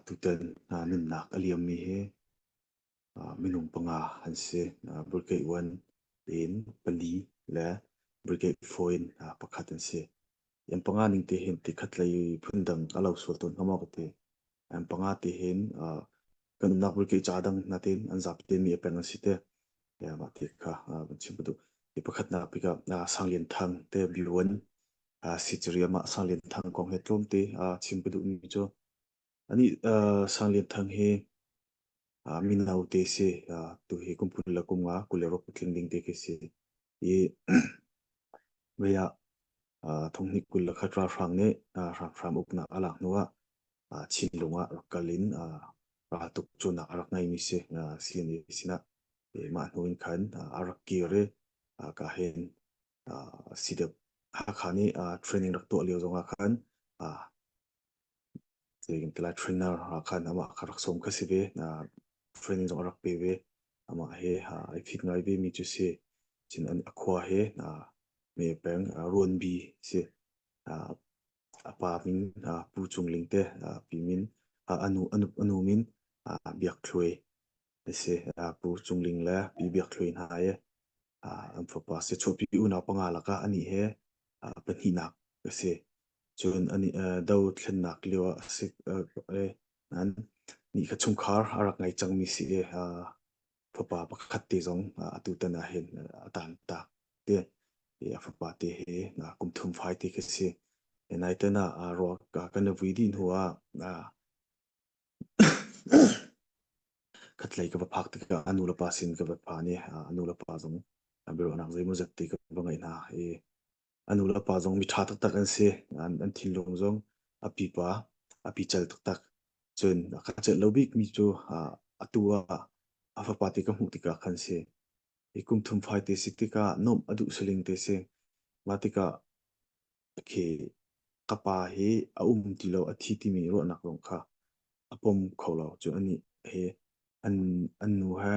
Tutan nunnak a liammi hi minung panga an si. Brigade 1 in pali le Brigade 4 in pakhat an si. An panga ning te hin ti khat lei phundang a lo sual tawn hnga maw ka ti. An panga te hin kan umnak brigade ca dang natin an zapi mi a peng an si te. Mah ti kha van chim ka duh. Hi pakhatnak bik ah Sanglian Thang te B1 Sicaria mah Sanglian Thang kong he tlawmte chim ka duhmi cu anih Sanglian Thang hi mino te si tu hi kum 20 le kum nga 26 tling ding te khi si i vei ah thonghnih 21 ralhrang nih hramhram uknak a lak hnu ah Chinlung ah rak kal in raltuk cunak a rak ngeimi si CNA sinah mah hnu in khan a rak kir i ka hin CDF Hakha nih training rak tuah lio zongah khan zeitintiah trainer khan amah kha rak sawm kha si ve. Training zong a rak pe ve. Amah he ai fit ngai ve mi cu si. Cun a khua he me peng Ruanbi si. A pa min Pu Cung Ling te pi min anu anu min Biak Thluai a si. Pu Cung Ling le Pi Biak Thluai hna i an fapa si chuahpi unau panga lakah anih he pahnihnak a si. Cun ani dothlennak lio ah a si nan nih kha chungkhar a rak ngei cangmi si i fapa pakhat te zong atu tan ah hin a tan tak te. A fapa te he kum thum fai te khi si. Nai tan ah ruak kan i vui dih hnu ah Khatlei ka va phak tikah a nu le pa sin ka va phan i a nu le pa zong biaruahnak zeimawzat ti ka va ngeih hna i a nu le pa zong miṭha taktak an si. An, an thinlung zong a pipa, a pical taktak. Cun a ka celh lo bikmi cu atu ah a fapa ti ka hmuh tikah khan si. I kum thum fai te si tikah nuamh a duh saling te si. Mah tikah khi ka pa hi a um ti lo, a thi timi ruahnak zong kha a pom kho lo. Cun anih he an, an nu he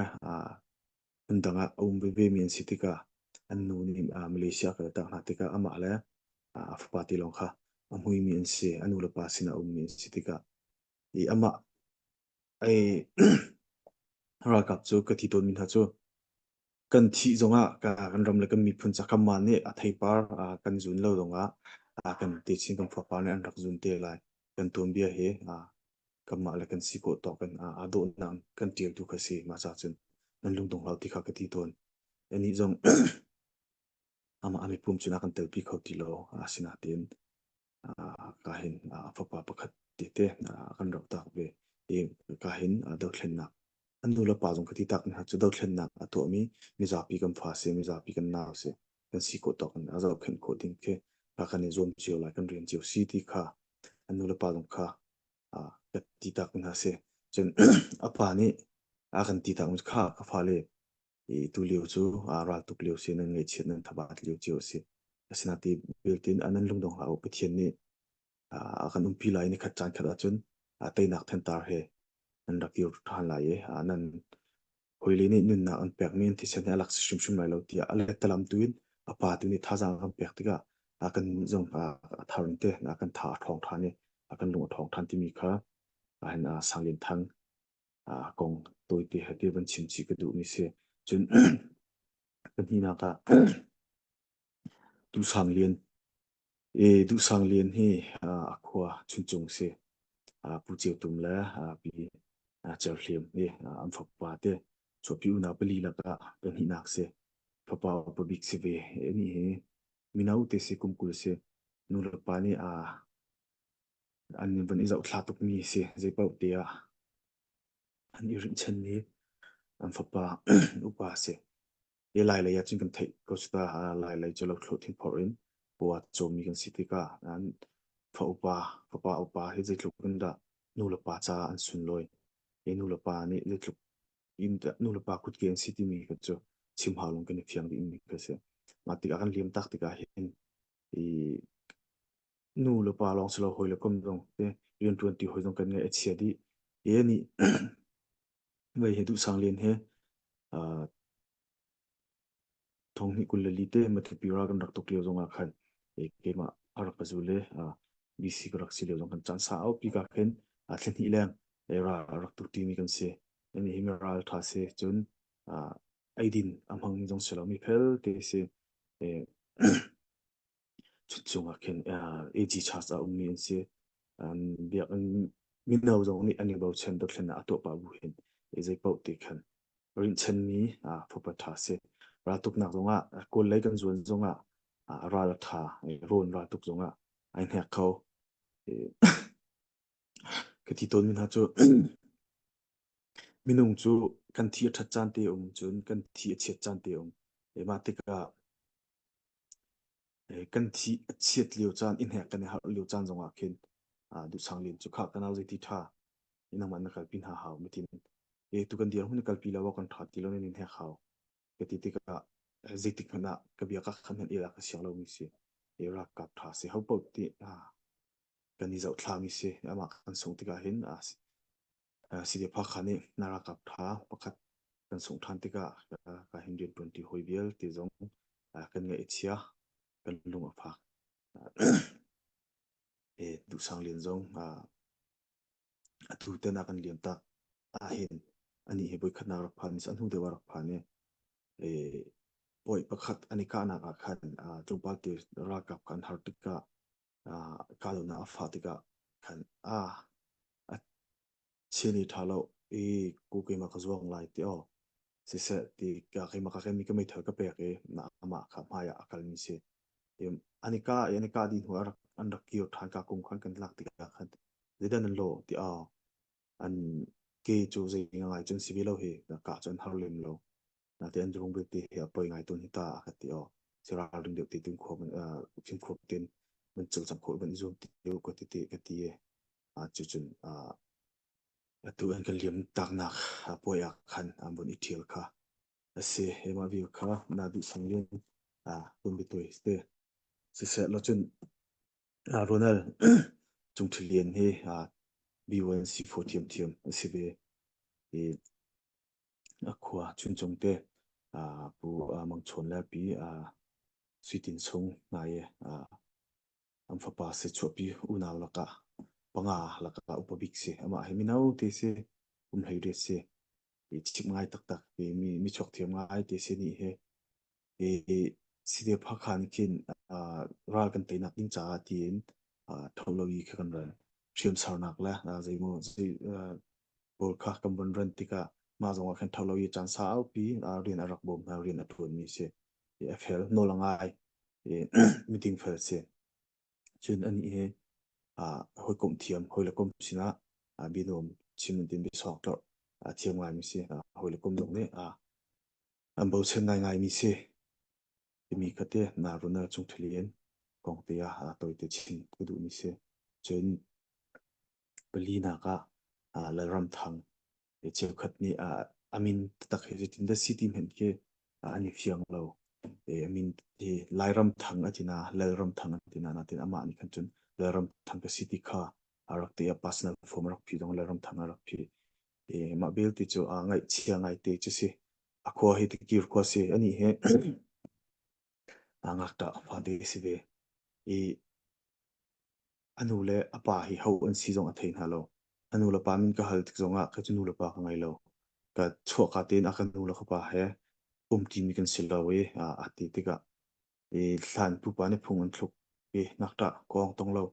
hmundang ah a um veve mi an si tikah an nu nih Malaysia a kaltak hna tikah amah le a fapa ti lawng kha a hmuimi an si. A nu le pa sinah a ummi an si tikah i amah ai ralkap cu ka thi tawnmi hna cu kan thih zongah kan ram le kan miphun ca kanmah nih a theipar kan zun lo zongah kan techin kan fapa nih an rak zun te lai. Kan tuanbia hi kanmah le kan si khawh tawk in aa dawhnak kan ṭialtu kha si. Mah ca cun nan lungdong hlah u ti kha ka ti tawn. Anih zong amah a mipum cun a kan telpi kho ti lo. Asinain ka hin fapa pakhat tete kan rak tak ve i ka hin dothlennak an nu le pa zong ka ti tak hna cu dothlennak a tuahmi mizapi kan fa si mizapi kan nau si kan si khawh tawk in a zohkhenh khawh ding khi kan i zuam cio lai kan rian cio si ti kha an nu le pa zong kha ka ti tak hna si cun a pa nih a kan ti tak kha ka fale I tulio cu raltuk lio si nan ngaihchiat nan thabat lio cio a si. Asinain beltin nan lungdong hlah u Pathian nih a kan umpi lai ni khat caan khat ahcun teinak thantar he nan rak dir ṭhan lai i nan hawile nih nunnak an pekmi an thisen he a lak si hrimhrim lai lo tiah a lettalam tu in a pa tu nih thazaang a kan pek tikah kan zong a thar in te kan tha a ṭhawng ṭhan i kan lung a ṭhawng ṭhan timi kha Sang Lian Thang kong tawite he ti van chim chih ka duhmi si. Cun pahnihnak ah Duhsang Lian. E Duhsang Lian hi a khua Chuncung si. Pu Ceu Tum le Pi Cer Hliam hi an fapa te chuahpi unau pali lakah pahnihnak si. Fapa upa bik si ve. Anih hi mino te si kum 20 si. Nu le pa nih an van i zohthla tukmi a si. Zeipaoh te ah an i rinhchanmi an fapa upa a si. Hi Lailei ah cun kan theih ko cu ta. Lailei cu lothlawh thingphorh in paw aa cawmmi kan si tikah an fa upa, fapa upa hi zeitluk in dah nu le pa caah an sunlawi. Hi nu le pa nih zeitluk in dah nu le pa kutke an si timi kha cu chim hau lawng kan i fiang dihmi kha a si. Mah tikah kan liam tak tikah hin i nu le pa lawng si lo hawi le kom zong te rianṭuan ti hawi zong kan ngaih a chia dih. E nih vei he duhsang len he thong hnih 22 te Matupi ral kan rak tuk lio zong ah khan e keimah a rak ka zul le BC ka rak si lio zong kan caan sau pi ka khin thla hnih leng Ral a rak tu ṭimi kan si. Ani hi mi ral ṭha si. Cun eidin a hmangmi zong si lo mi fel te si. Chungchung ah khin AG Church ah ummi an si. Biakinn mino zong nih an i bochan dothlennak a tuah pah bu hin zei paoh ti khan rinhchanmi fapa ṭha si. Raltuknak zongah Kawl lei kan zuan zongah ral a ṭha, rawn raltuk zongah ai hnek kho. Ka ti tawnmi hna cu minung cu kan thi a ṭhat caan te um cun kan thi a chiat caan te um. Mah tikah Kan thi a chiat lio caan, i hnek kan i harh lio caan zongah khin duhsang len cu khah ka nau zeiti ṭha nangmah na kalpi hna hau matin tu kan dirhmun na kalpi lo ah kan ṭha ti lo nan in hnek hau ka ti tikah zeitik hmanh ah ka bia ka khan hmanh el ah ka siang lomi si ralkap ṭha si ho paoh ti kan i zohthlami si amah kan sungh tikah hin CDF Hakha nih na ralkap ṭha pakhat kan sungh ṭhan tikah ka hin rianṭuanṭi hawi vialte zong kan ngaih a chia, kan lung a fak. Duhsang Lian zong atu ten a kan liam tak ahhin anih hi voikhatnak rak phan a hnu deuh ah rak phan i bawi pakhat an i kahnak ah khan tlawmpal te ralkap kha an har tikah kahdohnak a fah tikah khan a Chin i ṭha lo i ku keimah ka zuang lai ti aw siseh ti ka keimah ka kemi ka meithal ka pek i na amah kha hmai ah a kalmi si. An i kah i an i kah dih hnu ah an rak kir ṭhan ka kung khan kan lak tikah khan zeidah nan lawh ti aw an ke cu zei ngai cun si ve lo hi kah cu an har lem lo. Nate an rung belte hi a poi ngai tawn hi ta a ka ti aw. Si ralring deuh te tin khua fimkhur tin man cawlcangh khawh van i zuam ti ka ti ka ti i cucun atu an kan liam taknak puai ah khan an vun i ṭhial kha a si. Hi mah vial kha na duh sang in kun biatuai te. Siseh lo cun Ronald Cungṭhi Lian hi B1C4 thiamthiam a si ve. I a khua Chuncung te Pu Mang Chawn le Pi Sui Tin Sung hna i an fapa si chuahpi unau lakah panga lakah upa bik si. Amah hi mino te si, kum 18 si. I chim ngai taktak mi mi chuak thiam ngai te si nih hi. I CDF Hakha nih khin ral kan teinak ding caah tiin tholo i kha kan ral. Hriam sarnak le zeimaw zei pawl kha kan von ran tikah mah zong ah khan tholo i caan saupi rian a rak bawm hna rian a ṭuanmi si. A fel nawl a ngai i miding fel si. Cun anih hi hawikomh thiam, hawi le kom sinah bianuam chim in biasawk tlorh thiam ngaimi si. Hawi le kom zong nih an bochan ngaingaimi si. Timi kha te na runal chung thil in kong te ah tawite chim ka duhmi si. Cun palinak ah Lalram Thang cheukhat nih a min taktak hi zeitindah si ti hmanh khi an i fiang lo. A min hi Lairam Thang a ti na, Lalram Thang a ti na, natin amah nih khan cun Lalram Thang ka si ti kha a rak ti a personal form a rak phi zong Lalram Thang a rak phi. Mah belte cu aa ngaihchia ngaite cu si. A khua hi Tikir khua si. Anih hi aa ngakṭah fate si ve. I a nu le a pa hi ho an si zong a thei hna lo. A nu le pa min ka hal tik zongah kei cu nu le pa ka ngei lo. Ka chuahka tein a ka nu le ka pa he umṭimi kan si lo i a ti tikah i hlan pupa nih phung an thluk i ngakṭah kawng tong lo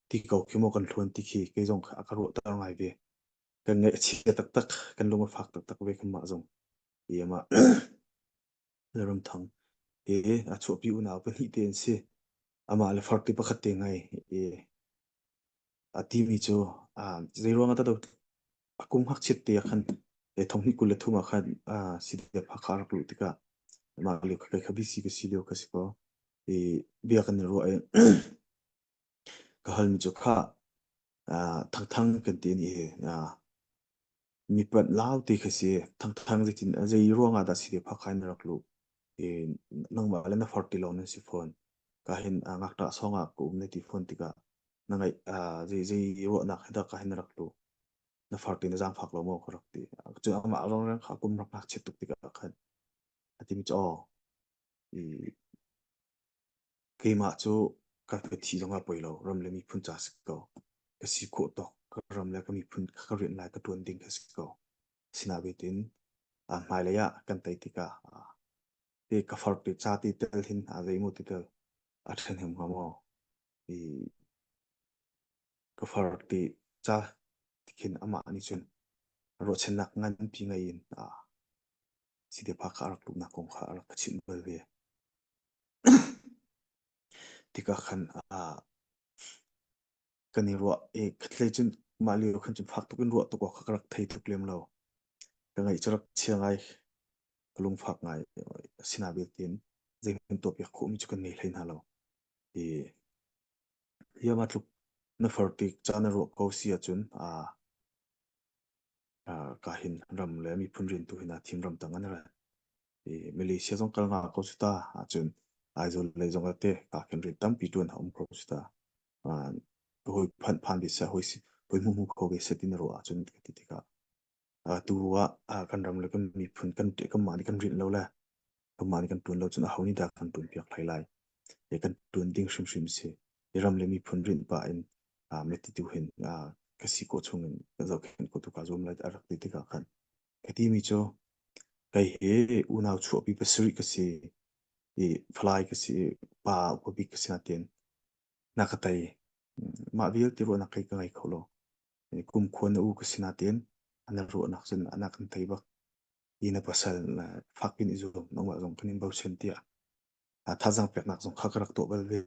ti ko khi maw kan hluan ti khi kei zong a ka ruahter ngai ve. Kan ngaih a chia taktak, kan lung a fak taktak ve kanmah zong. I amah Lalram Thang he a chuahpi unau pahnih te an si. Amah le farti pakhat te ngai i a timi cu zei ruang ah dah a kum ngakchiat te ah khan thonghnih 23 ah khan CDF Hakha a rak luh tikah mah lio kha kei kha BC ka si lio ka si ko. I bia kan i ruah i ka halmi cu kha Thangthang kan ti ni hi mi panh lau ti kha si. Thangthang zeitin zei ruang ah dah CDF Hakha in na rak luh? I nangmah le na far ti lawng nan si fawn. Ka hin ngakṭah sawng ah ka um na ti fawn tikah na ngaih zei zei ruahnak he dah ka hin na rak luh? Na far ti na zaangfak lo maw ka rak ti. Cun amah rang kha kum rak ngakchiat tuk tikah khan a timi cu aw i keimah cu ka ka thi zong ah poi lo ram le miphun ca si ko ka si khawh tawk. Ka ram le ka miphun ka rian lai ka ṭuan ding kha si ko. Sinain hmailei ah kan tei tikah ti ka far ti ca ti tel hin a zeimaw ti tel a ṭhahnem hnga maw? I ka far ti ca ti khin amah nih cun ruahchannak nganpi ngei in CDF kha a rak luhnak kong kha a rak ka chimh bal ve. Tikah khan kan i ruah i khatlei cun mah lio khan cun fak tuk in ruah tuk awk kha ka rak thei tuk lem lo. Ka ngaih cu rak chia ngai, ka lungfak ngai. Asinain tiin zeihmanh tuahpiak khawhmi cu kan ngei hlei hna lo. I hi mah tluk na far tik ca na ruah ko si ahcun ka hin ram le miphun rian tu hi na thim ram tang an ra. I Malaysia zong kal nga ko su ta ahcun Aizawl lei zong ah te ka khin rian tampi tuan a um ko su ta. Hawi phan phan ve seh, hawi hawi hmu hmu kho ve seh ti na ruah ahcun ka ti tikah tu ah kan ram le kan miphun kan kanmah nih kan rinh lo le kanmah nih kan tuan lo cun aho nih dah kan tuan piak hlei lai. I kan tuan ding hrimhrim si. I ram le miphun rinh pah in meti tu hin ka si khawh chung in ka zohkhenh khawh tu kaa zuam lai a rak ti tikah khan ka timi cu kei hi unau chuahpi pasarih ka si i Falai ka si i pa upa bik ka si nain na ka tei. Mah vialte ruahnak kei ka ngei kho lo. Kumkhua na u ka si nain na ruahnak cun na kan tei bak. I na pasal fak in i zuam nangmah zong kan in bochan tiah thazaang peknak zong kha ka rak tuah bal ve.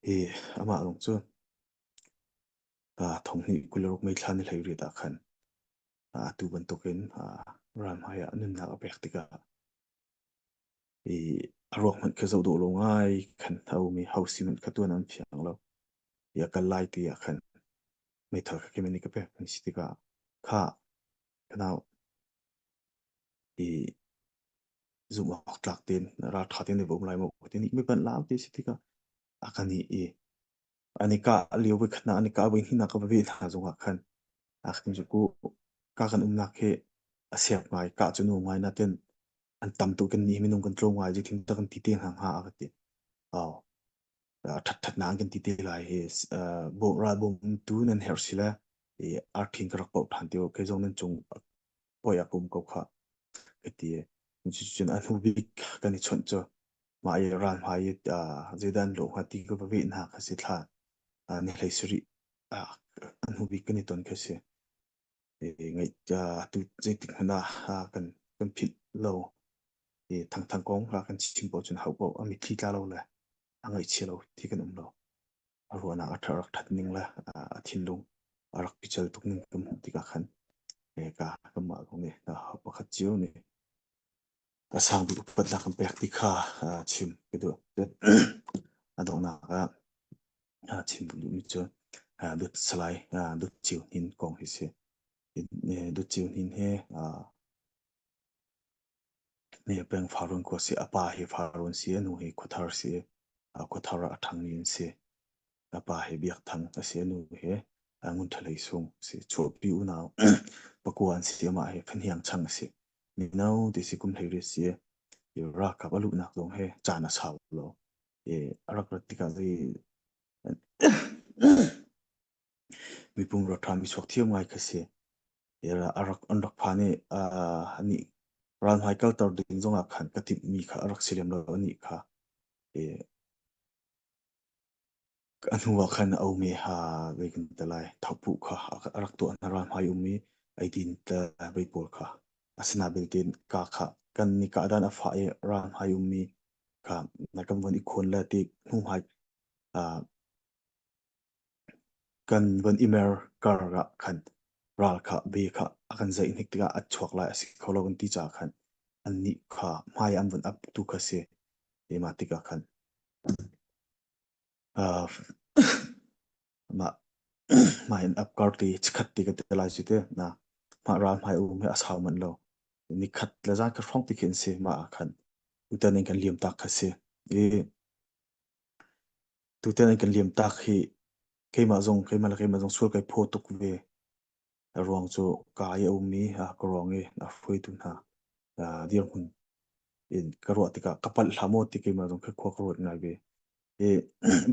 Hi amah zong cu thonghnih 26 May thla ni 18 ah khan atu bantukin ralhmai ah nunnak a pek tikah i a ruak hmanh khi zoh dawh lo ngai khan a um i hausi hmanh kha tuan an fiang lo. I a kal lai ti ah khan meithal kha keimah nih ka pek an si tikah kha ka nau i zumh awk tlak tein ralṭha tein na va um lai maw ti nih mi panh lam ti si tikah a kan i i an i kah lio voi khat an i kah voi hnihnak ka va veh hna zongah khan a kan cu ku ka kan umnak hi a siak ngai kah cu nu ngai natin an tam tuk kan nih minung kan tlawm ngai zeitin dah kan ti te hna hnga a ka ti. Aw ṭhat ṭhatnak an kan ti te lai hi ral bawmtu nan herh si le i arthin ka rak pauh ṭhan ti kei zong nan cung poi a ka um ko kha ka ti. Cucun a hnu bik kan i chawnh cu mah i ral hmai i zeidah an lawh hnga ti ka va veh hna kha si thla ni hlei sarih a hnu bik kan i ton kha si. Ngaih tu zeitik hmanh ah kan kan philh lo. I thangthang kong kan chim paoh cun ho paoh a mitthli tla lo le a ngaihchia lo ti kan um lo. A ruahnak a rak ṭhat ning le a thinlung a rak pical tuk ning kan hmuh tikah khan ka kanmah zong nih pakhat cio nih a sang bik upatnak kan pek ti kha chim ka duh. A donghnak ah chim duhmi cu Dut Salai Dut Ciu Hnin kong hi si. Dut Ciu Hnin hi Peng Farun khua si. A pa hi Farun si, a nu hi Khuathar si. Khuathar ah a ṭhangmi an si. A pa hi Biak Thang a si, a nu hi Ngun Ṭha Hlei Sung a si. Chuahpi unau pakua an si. Amah hi Fahniang chang a si. Mino ti si kum 18 si. I ralkap a luhnak zong hi caan a sau lo. I a rak rat tikah zei mipum rak ṭha mi chuak thiam ngai kha si. A rak an rak phan i anih ralhmai kalter ding zongah khan ka timhmi kha a rak si lem lo anih kha. I a hnu ah khan a um i zei kan ti lai thopuh kha a rak tuah hna ralhmai um i eidin te vei pawl kha. Asinain belte ka kha kan ni kahdan a fah i ralhmai ummi kha na kan von i khawn le ti hnuhmai Kan von i mer kar ah khan ral kha be kha a kan zeih hnik tikah a chuak lai a si kho lo kan ti caah khan annih kha hmai an vun ap tu kha si. Mah tikah khan uh, mah hmai in ap kar ti chikhat ti ka ti lai si te na mah ral hmai um hi a sau manh lo. Nikhat le zan khat hrawng ti khi an si mah ah khan tutan in kan liam tak kha si. I Tutan an kan liam tak hi keimah zong keimah le keimah zong sual kai phaw tuk ve. A ruang cu ka i a ummi ka ruang i a hruaitu hna dirhmun in ka ruah tikah ka palh hlah maw ti keimah zong khi khua ka ruat ngai ve. I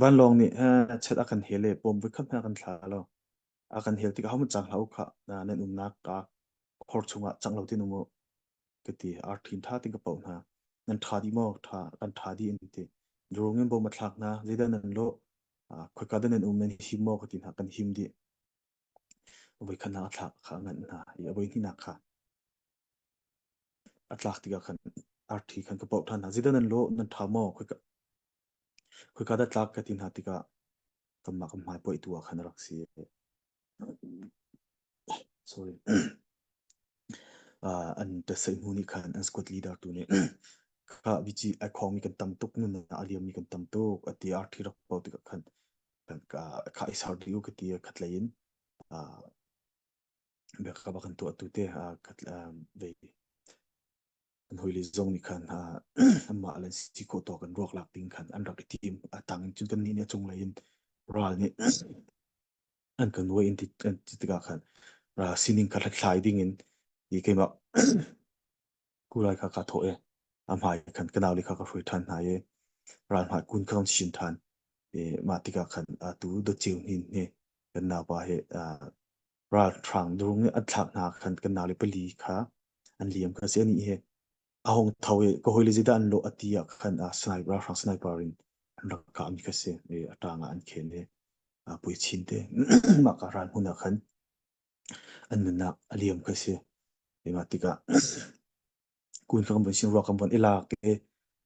vanlawng nih chat a kan hel i bom voikhat hmanh a kan thla lo. A kan hel tikah hohmanh cang hlah u khah, nan umnak khor chungah cang lo tin um u ka ti. Arṭhi ṭha tein ka poh hna. Nan ṭha dih maw? Ṭha, kan ṭha dih an ti. Drone in bom a thlak hna. Zeidah nan lawh? Khoika dah nan um? Nan him maw? Ka ti hna. Kan him dih. Voikhat nak a thlak kha a nganh hna i a voihnihnak kha a tlak tikah khan arṭhi khan ka poh ṭhan hna. Zeidah nan lawh? Nan ṭha maw? Khoika khoika dah tlak ka ti hna tikah kanmah kan hmai poih tu ah khan a rak si. Sorry. An ṭasaih hnu nih khan an squad leader tu nih kha vici ai khawngmi kan tam tuk nun a liammi kan tam tuk a ti arṭhi rak poh tikah khan kan kha i sar dih u ka ti khatlei in biakam a kan tuahtu te vei an hawile zong nih khan anmah le si khawh tawk in ruak lak ding khan an rak i tim. A tang in cun kannih nih a cunglei in ral nih an kan nuai in ti an ti tikah khan sining kha hlathlai ding in i keimah kulai kha kaa thawh i a hmai khan ka naule kha ka hruai ṭhan hna i ral hmai kun kha kan chim ṭhan. I mah tikah khan atu dawtceu hnin hi kan naupa hi ralhrang durung nih an thlak hna khan kan naule pali kha an liam kha si. Anih hi a hung tho i ka hawile zeidah an lawh a ti ah khan sniper ralhrang sniper in an rak kahmi kha si i a ṭang ah an khen i pui chin te mah ka ral hmun ah khan an nunnak a liam kha si. Mah tikah kun kan von sin ruak kan von i lak i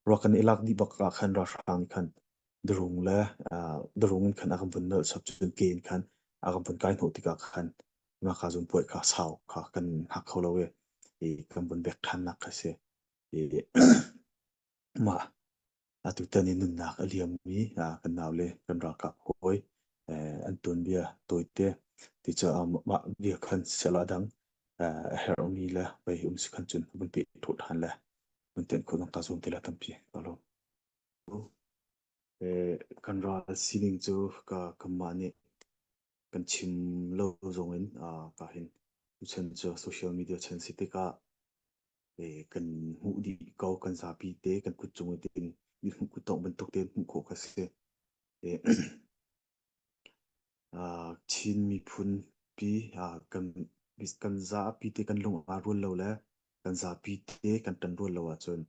ruak kan i lak dih bak ah khan ralhrang nih khan darung le darung in khan a kan von nolh sap cun ke in khan a kan von kai hnawh tikah khan ngakha zun puai kha sau kha kan hngak kho lo i kan von bek ṭhan nak kha si. I mah Atutan i nunnak a liammi kan naule kan ralkap hawi an tuanbia tawite ti cu mah bia khan siseh a dang a herhmi le vei um si khan cun vun peh thawh ṭhan le vun tenh khawh zong ta zuam te la tampi ka lawm. Kan ral sining cu ka kanmah nih kan chim lo zong in ka hin tuchan cu social media chan si tikah kan hmuh dih ko kan zapi te kan kut cung in mi hmuh kut tongh bantuk tein hmuh khawh kha si. Chin miphun pi kan kan zapi te kan lung aa rual lo le kan zapi te kan ṭan rual lo ahcun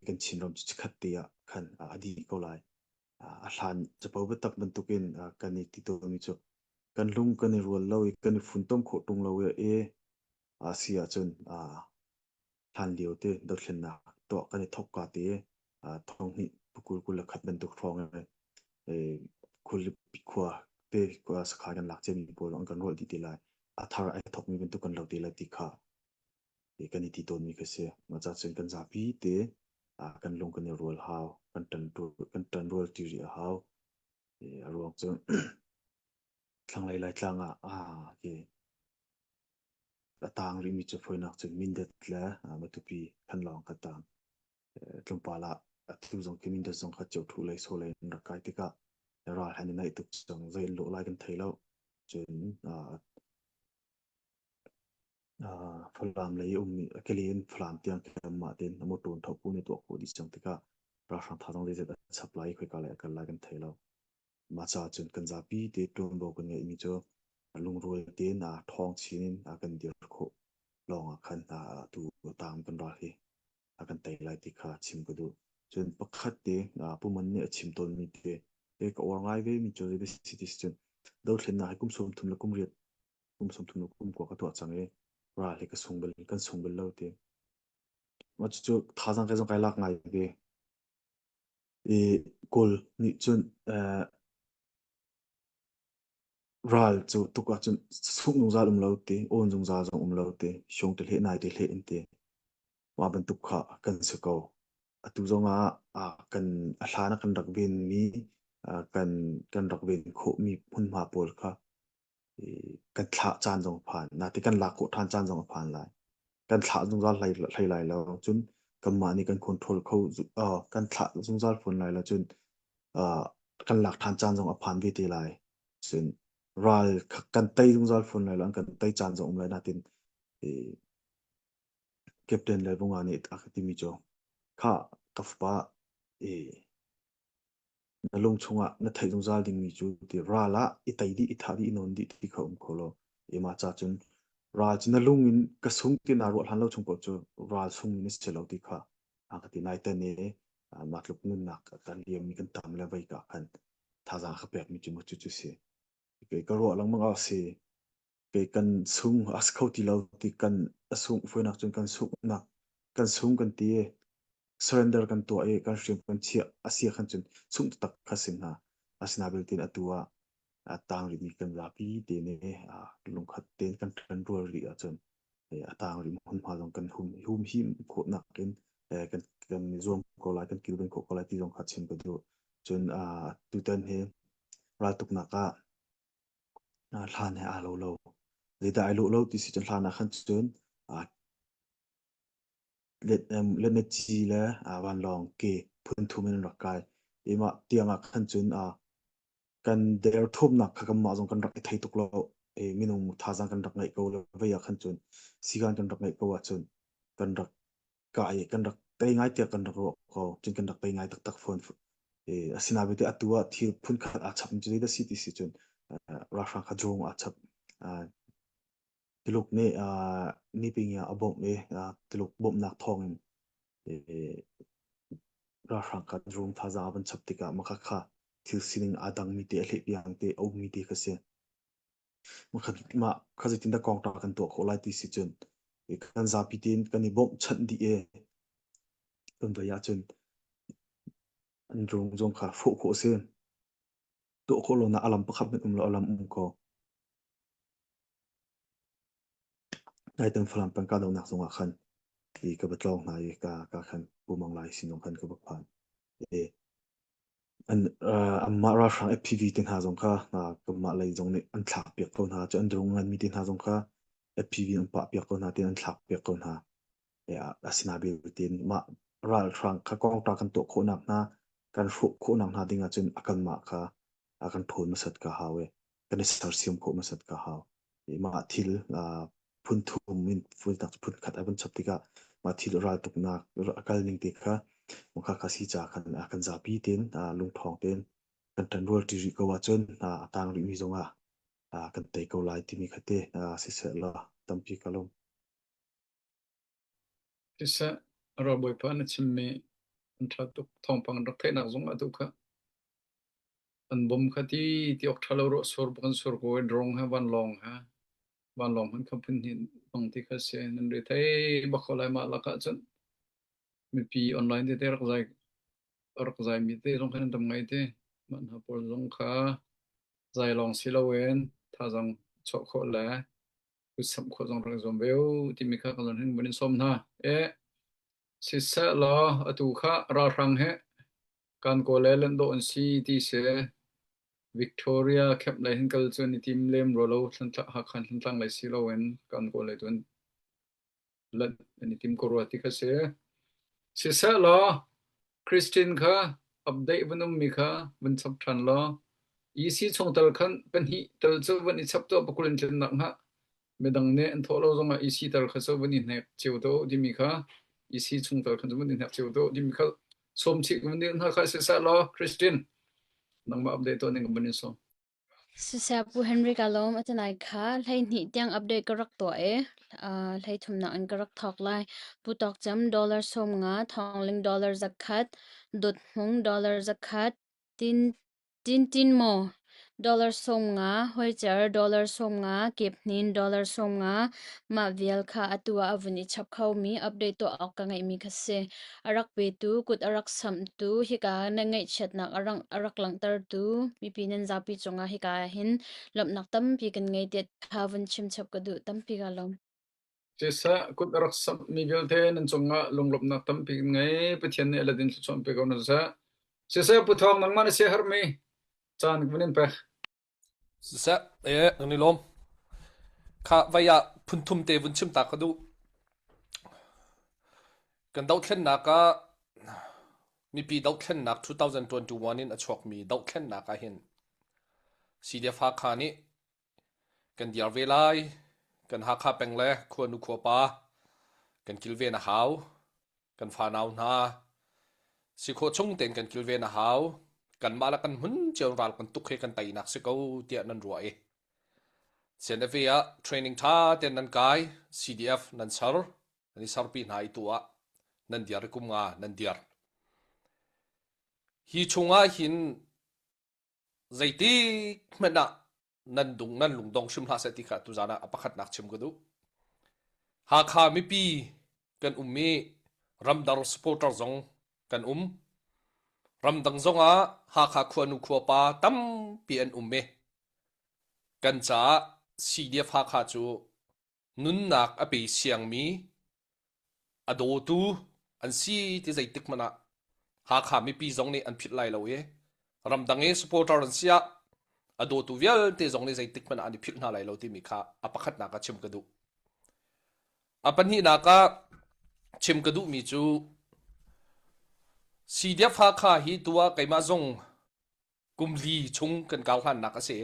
kan Chinram cu chikkhat te ah khan a dih ko lai. A hlan capo biatak bantukin kan i ti tawnmi cu kan lung kan i rual lo i kan i funtom khawh ṭung lo i a si ahcun hlanlio te dothlennak tuah kan i thawk ka te thonghnih pukul 21 bantuk hrawng in khualipi khua te khua sakha kan lak ciami pawl an kan rawlh dih te lai. A thar ai thawkmi bantuk kan lo te lai ti kha kan i ti tawnmi kha si. Mah ca cun kan zapi te kan lung kan i rual hau, kan ṭan kan ṭan rual ṭi rih a hau. A ruang cu thlanglei Laitlang ah khi A taang rihmi cu fawinak cun Mindat le Matupi Thanlawng kha taang. Tlawmpal ah atu zong khi Mindat zong kha Ceuṭhu lei so lei an rak kai tikah ral han i naih tuk cang zei an lawh lai kan thei lo. Cun Falam lei ummi Kili in Falam tiang khi anmah tein a motor in thopu nih tuah khawh dih cang tikah ralhrang thazaang zeizat a chap lai i khoika lei a kal lai kan thei lo. Mah caah cun kan zapi te ṭuanvo kan ngeihmi cu lungrual tein ṭhawng chin in kan dir khawh lawngah khan atu taang kan ral hi a kan tei lai ti kha chim ka duh. Cun pakhat te Pu Man nih a chim tawnmi te te ka uar ngai ve mi cu zei si ti si cun dothlennak hi kum 30 le kum riat kum 30 le kum kua ka tuah cang i ral hi ka sung bal kan sung bal lo ti. Mah cucu thazaang kai zong kai lak ngai ve. I Kawl nih cun ral cu tuk ahcun sungh zungzal um lo ti, awn zungzal zong um lo ti, siong te hleh nai te hleh in ti. Mah bantuk kha kan si ko. Atu zongah kan a hlan ah kan rak venmi kan kan rak ven khawhmi hmunhma pawl kha kan thlah caan zong a phan. Natin kan lak khawh ṭhan caan zong a phan lai. Kan thlah zungzal hlei, hlei lai lo. Cun kanmah nih kan control kho kan thlah zungzal fawn lai lo. Cun kan lak ṭhan caan zong a phan ve te lai. Cun ral kan tei zungzal fawn lai lo. An kan tei caan zong um lai. Natin Captain Lalvunga nih a ka timi cu kha ka fapa i. Na lung chungah na theih zungzal dingmi cu ti ral ah i tei dih, i thah dih, i nawn dih ti kha um kho lo. Mah ca cun ral cu na lung in ka sung ti naa ruah hlan lo chung paoh cu ral sung in na si lo ti kha a ka ti. Naiten i mah tluk nunnak kan liammi kan tam le vei ka khan thazaang ka pekmi cu cu cu si. Kei ka ruah lengmang ah si. Kei kan sung a si kho ti lo ti kan a sungh fuinak cun kan sunghnak kan sung kan ti i surrender kan tuah i kan hriam kan chiah a si khan cun sungh taktak kha si hna. Asinain belte atu ah a tang rihmi kan zapi te nih lungkhat tein kan ṭan rual rih ahcun a tang rih hmunhma zong kan hum humhim khawhnak in kan kan i zuam ko lai kan kilven khawh ko lai ti zong kha chim ka duh. Cun tutan hi raltuknak ah hlan he aa lo lo. Zeidah ai lawh lo ti si cun hlan ah khan cun letnetci le vanlawng ke phun thum in an rak kai. I mah tiang ah khan cun kan derthawmnak kha kanmah zong kan rak i thei tuk lo. I minung thazaang kan rak ngeih ko le vei ah khan cun sikaan kan rak ngeih ko ahcun kan rak kah i kan rak tei ngai tiah kan rak ruah ko. Cun kan rak tei ngai taktak fawn. I asinain belte atu ah thil phunkhat aa chap cu zeidah si ti si cun ralhrang kha drone aa chap. Tuluk nih niping ah a bawmh i Tuluk bawmhnak thawngin ralhrang kha drone thazaang a van chap tikah mah kha thil sining aa dangmi te a hlehpiang te a ummi te kha si. Mah kha zeitindah kongta kan tuah khawh lai ti si cun kan zapi tein kan i bawmhchanh dih i kan vei ahcun an drone zong kha hrawh khawh a si. Tuah khawh lonak a lam pakhat hmanh um lo a lam um ko. Naitan Falam peng kahdohnak zongah khan i ka va tlawng hna i ka ka khan Pu Mang Lai sin khan ka va phan. I an anmah ralhrang FPV te hna zong kha kanmah lei zong nih an thlak piak ko hna. Cu an drone nganmi te hna zong kha FPV an pah piak ko hna tiin an thlak piak ko hna. Asinain tiin mah ralhrang kha kongta kan tuah khawhnak hna kan hrawh khawhnak hna ding ahcun a kanmah kha a kan ṭhawn hmasat ka hau i kan i sersiam khawh hmasat ka hau. I mah thil phun thum in phun khat a vun chap tikah mah thil raltuknak a kal ning te kha kha kha si ca khan kan zapi tein lungṭhawng tein kan ṭanrual ṭi rih ko ahcun a tang rihmi zongah kan tei ko lai timi kha te siseh law tampi ka lawm. Siseh, ralbawipa na chimmi an ṭha tuk. Thawngpang an rak theihnak zong ah tu kha an bom kha ti ti awk ṭha lo ruah sur bak an sur ko i drone he vanlawng he vanlawng hmanh kha phun hnih hmang ti kha si. Nan re thei bak ko lai mah lakah cun mipi online tete rak zai rak zaimi te zong khan an tam ngai te. Mah hna pawl zong kha zai lawng si loin thazaang chuah khawh le kutsamh khawh zong rak i zuam ve u timi kha ka zawn hin vun in sawm hna. E siseh law atu kha ralhrang he kan kawl le lanh dawh an si ti si Victoria camp lei hin kal cu an i tim lem rua lo Hakha Thantlang lei si loin kan kawl lei tu an lanh an i tim ko rua ti kha si. Siseh law Christine kha update vun ummi kha vun chap ṭhan law EC chungtel khan pahnih tel cu vun i chap tuah pakul in tlinnak hnga midang nih an thawh lo zongah EC tel kha cu vun i hnek cio tuah u timi kha EC chungtel khan cu vun i hnek cio tuah u timi kha sawm chih vun dil hna kha siseh law Christine nangmah update tuah ning ka vun in sawm. Siseh Pu Henry ka lawm a tanai kha 12 tiang update ka rak tuah i 33 in ka rak thawk lai. Pu Tawk Cem dollar 50, Thawngling dollar 100, Dawt Hmung dollar 100, Tin Tintin maw dollar 50, Hoicer dollar 50, Kep Hnin dollar 50, mah vial kha atu ah a vun i chap khomi update tuah awk ka ngeihmi kha si. A rak petu, kut a rak samhtu, hika na ngaihchiatnak a rak, a rak langhtertu mipi nan zapi cungah hika ah hin lawmhnak tampi kan ngei tiah kha vun chim chap ka duh. Tampi ka lawm. Siseh, kut a rak samhmi vialte nan cungah lunglawmhnak tampi kan ngei. Pathian nih a let in thluachuah pe ko hna seh. Siseh, Pu Thawng, nangmah na siaherhmi caan ka vun in pek. Siseh, ee, kan i lawm. Kha vai ah phunthum te vun chim ta ka duh. Kan dohthlennak ah mipi dohthlennak 2021 in a chuakmi dohthlennak ah hin CDF Hakha nih kan diar ve lai. Kan Hakha peng le khuanu khuapa kan kilven a hau. Kan fanau hna si khawh chung tein kan kilven a hau. Kanmah le kan hmun cio ral kan tuk hi kan teinak si ko tiah nan ruah i CNFA ah training ṭha tein nan kai, CDF nan ser, nan i serpi hna i tu ah nan diar i kum nga nan diar. Hi chungah hin zeitik hmanh ah nan dung nan lungdong hrim hlah seh ti kha tuzaan ah a pakhatnak chim ka duh. Hakha mipi kan um i ramdang supporter zong kan um. Ramdang zong ah Hakha khuanu khuapa tampi an um i kan caah CDF Hakha cu nunnak a pe siangmi a dawtu an si ti zeitik hmanh ah Hakha mipi zong nih an philh lai lo i ramdang i supporter an si ah a dawtu vialte zong nih zeitik hmanh ah an i philh hna lai lo timi kha a pakhatnak ah chim ka duh. A pahnihnak ah chim ka duhmi cu CDF Hakha hi tu ah keimah zong kum li chung kan kau hlannak a si.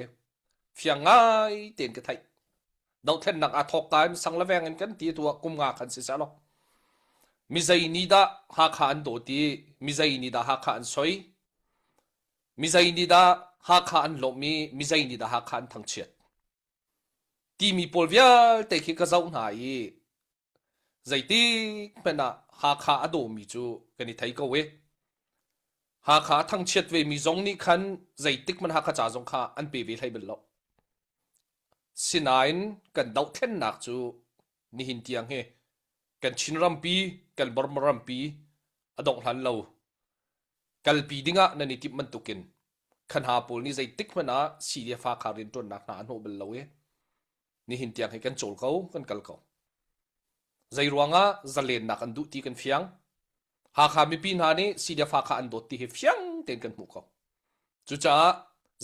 Fiang ngai tein ka theih. Dohthlennak aa thawk ka in sang le veng in kan ti tu ah kum nga khan si seh law. Mizei nih dah Hakha an dawt i mizei nih dah Hakha an soi? Mizei nih dah Hakha an lawmh i mizei nih dah Hakha an thangchiat? Timi pawl vialte khi ka zoh hna i Zeitik hmanh ah Hakha a dawmi cu kan i thei ko i Hakha a thangchiat vemi zong nih khan zeitik hmanh Hakha ca zong kha an pe ve hlei bal lo. Sinain kan dohthlennak cu nihin tiang hi kan Chin rampi, kan Burma rampi a dongh hlan lo. Kalpi dingah nan i timh bantukin khan ha pawl nih zeitik hmanh ah CDF Hakha rianṭuannak hna a hnawh bal lo i Nihin tiang hi kan cawl ko, kan kal ko. Zei ruangah zalennak an duh ti kan fiang. Hakha mipi hna nih CDF Hakha an dawt ti hi fiang tein kan hmuh ko. Cucaah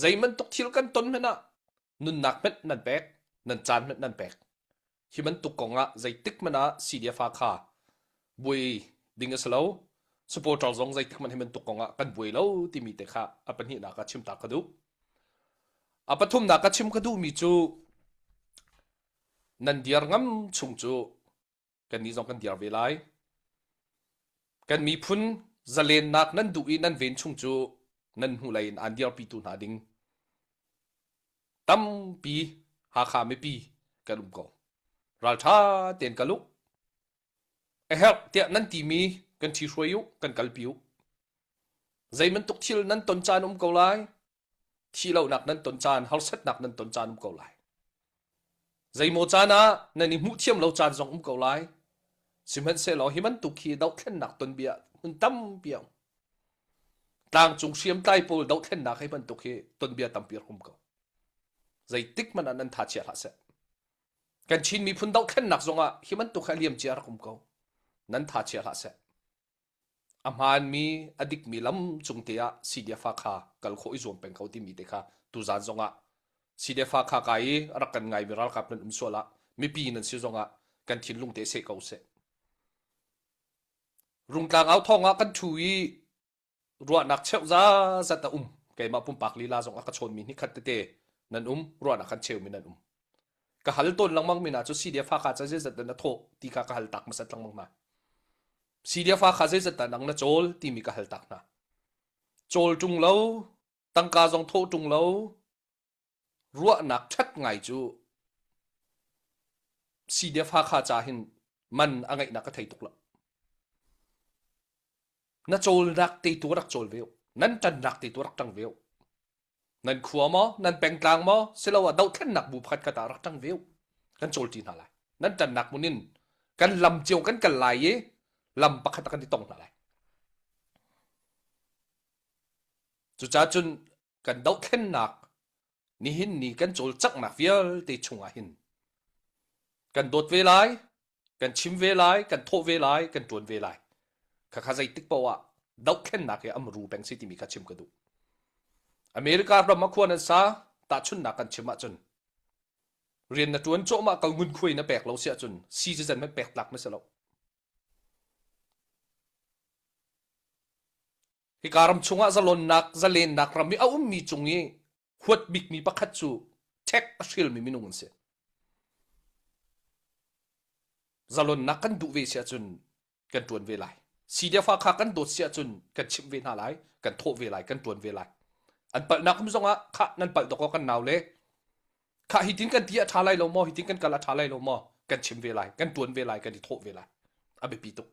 zei bantuk thil kan ton hmanh ah nunnak hmanh nan pek, nan caan hmanh nan pek. Hi bantuk kong ah zeitik hmanh ah CDF Hakha buai ding a si lo. Supporter zong zeitik hmanh hi bantuk kong ah kan buai lo timi te kha a pahnihnak ah chim ta ka duh. A pathumnak ka chim ka duhmi cu nan diar ngam chung cu kannih zong kan diar ve lai. Kan miphun zalennak nan duh i nan ven chung cu nan hnulei in aan dirpitu hna ding tampi Hakha mipi kan um ko. Ralṭha tein kal u. A herh tiah nan timi kan ṭhihruai u, kan kalpi u. Zei bantuk thil nan ton caan um ko lai. Thihlohnak nan ton caan, harsatnak nan ton caan um ko lai. Zeimaw caan ah nan i hmuh thiam lo caan zong um ko lai. Sihmanhsehlaw hi bantuk hi dohthlennak tonbia hmun tampi a um. Tlangcung hriamtlai pawl dohthlennak hi bantuk hi tonbia tampi a um ko. Zeitik hmanh ah nan tha chia hlah seh. Kan Chin miphun dohthlennak zongah hi bantuk hi a liam cia rak um ko. Nan tha chia hlah seh. A hmaanmi, a dikmi lam cung te ah CDF kha kal khawh i zuam peng ko timi te kha tuzaan zongah CDF kha kai i a rak kan ngaimi ralkap nan um sual ah mipi nan si zongah kan thinlung te seh ko seh. Rungtlang au thawng ah kan ṭhu i ruahnak cheuh zazat a um. Keimah pumpak lila zong a ka chawnmi hnikhat tete nan um, ruahnak kan cheumi nan um. Ka hal tawn lengmang mi hna cu CDF Hakha ca zeizat dah na thawh ti kha ka hal tak hmasat lengmang hna. CDF Hakha zeizat dah nang na cawl timi ka hal tak hna. Cawl ṭung lo, tangka zong thawh ṭung lo, ruahnak ṭhat ngai cu CDF Hakha ca hin man a ngeihnak ka thei tuk lo. Na cawlnak te tu rak cawl ve u. Nan ṭannak te tu rak ṭang ve u. Nan khua maw, nan pengtlang maw, siloah dohthlennak bu pakhat khat ah rak ṭang ve u. Kan cawlṭi hna lai. Nan ṭannak hmun in kan lam cio kan kal lai i lam pakhat ah kan i tong hna lai. Cucaah cun kan dohthlennak nihin ni kan cawlcanghnak vialte chungah hin kan dawt ve lai, kan chim ve lai, kan thawh ve lai, kan ṭuan ve lai. Khakha zeitik paoh ah dohthlennak hi am ru peng si timi kha chim ka duh. America ram ah khua nan sa, tahchunhnak kan chim ahcun rian na ṭuan cawhmah ko ngunkhuai na pek lo si ahcun citizen hmanh pek tlak na si lo. Hika ram chungah zalonnak, zalennak ram i a ummi cung i huat bikmi pakhat cu ṭhek a hrilmi minung an si. Zalonnak kan duh ve si ahcun kan ṭuan ve lai. CDF kha kan dawt si ahcun kan chimh ve hna lai, kan thawh ve lai, kan ṭuan ve lai. An palhnak um zongah khah nan palh dawk kan nau le khah hitin kan ti a ṭha lai lo maw hitin kan kal a ṭha lai lo maw kan chim ve lai kan ṭuan ve lai kan i thawh ve lai a biapi tuk.